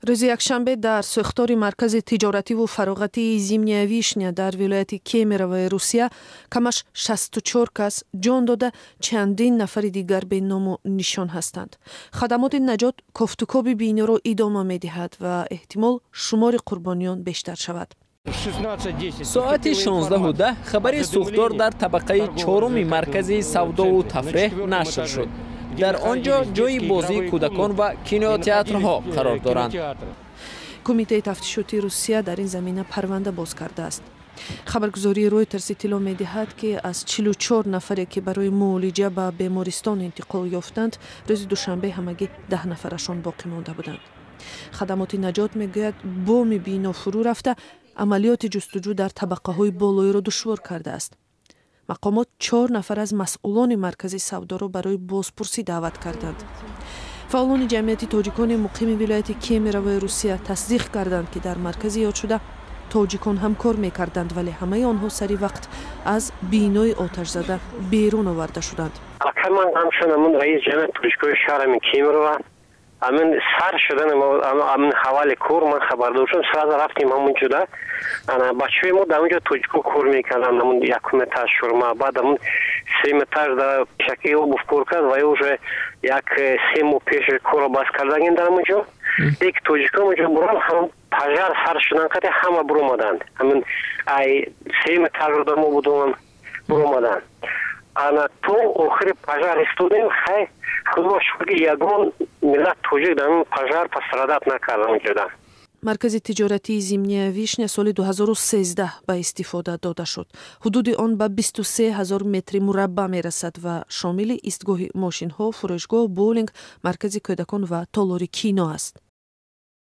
Рӯзи якшанбе дар сӯхтори маркази тиҷоративу фароғатии «Зимняя вишня» дар вилояти Кемеровои Русия камаш 64 кас ҷон дода, чандин нафари дигар беному нишон ҳастанд. Хадамоти наҷот кофтукоби биноро идома медиҳад ва эҳтимол шумори қурбониён бештар шавад. Соати 16:10 хабари сӯхтор дар табақаи чоруми маркази савдову тафреҳ нашр шуд. Дар он ҷо ҷойи бозии кӯдакон ва кинотеатрҳо қарор доранд. Кумитаи тафтишотии Русия дар ин замина парванда боз кардааст. Хабаргузории Ройтерс иттилоъ медиҳад, ки аз 44 нафаре, ки барои муолиҷа ба бемористон интиқол ёфтанд, рӯзи душанбе ҳамагӣ 10 нафарашон боқӣ монда буданд. Хадамоти наҷот мегӯяд, боми бино фурӯ рафта, амалиёти ҷустуҷӯ дар табақаҳои болоиро душвор кардааст. Мақомот чор нафар аз масъулони маркази савдоро барои бозпурсӣ даъват карданд. Фаъолони ҷамъияти тоҷикони муқими вилояти Кемеровои Русия тасдиқ карданд, ки дар маркази ёдшуда тоҷикон ҳам кор мекарданд, вале ҳамаи онҳо сари вақт аз бинои оташзада берун оварда шуданд. Ман ҳамчун ҳамун раиси ҷамъияти тоҷикои шаҳрами Кемерова, ҳамин сар шудан ҳамин ҳавали кор ман хабардор шудам, сразу рафтем ҳамун ҷуда. Ана бачаҳои мо дар онҷо тоҷико кор мекарданд, ҳамун якум этаж шурма, баъд ҳамун сеюм этаж дар пешаки обув кор кард ва уже як 3 моҳ пеш корро бас кардагем дар ҳамун ҷо. Ек тоҷико онҷо бурам, ҳам пожар сар шудан қати ҳама буромаданд. Ҳамин ай сеюм этаж одамо будон буромаданд. Ана то охири пожар истодем. Хай, худо шукр, ки ягон миллат тоҷик дар ин пожар пострадать накард онҷода. Маркази тиҷоратии «Зимняя вишня» соли 2013 ба истифода дода шуд. Ҳудуди он ба 23 ҳазор метри мураббаъ мерасад ва шомили истгоҳи мошинҳо, фурӯшгоҳ, боулинг, маркази кӯдакон ва толори кино аст.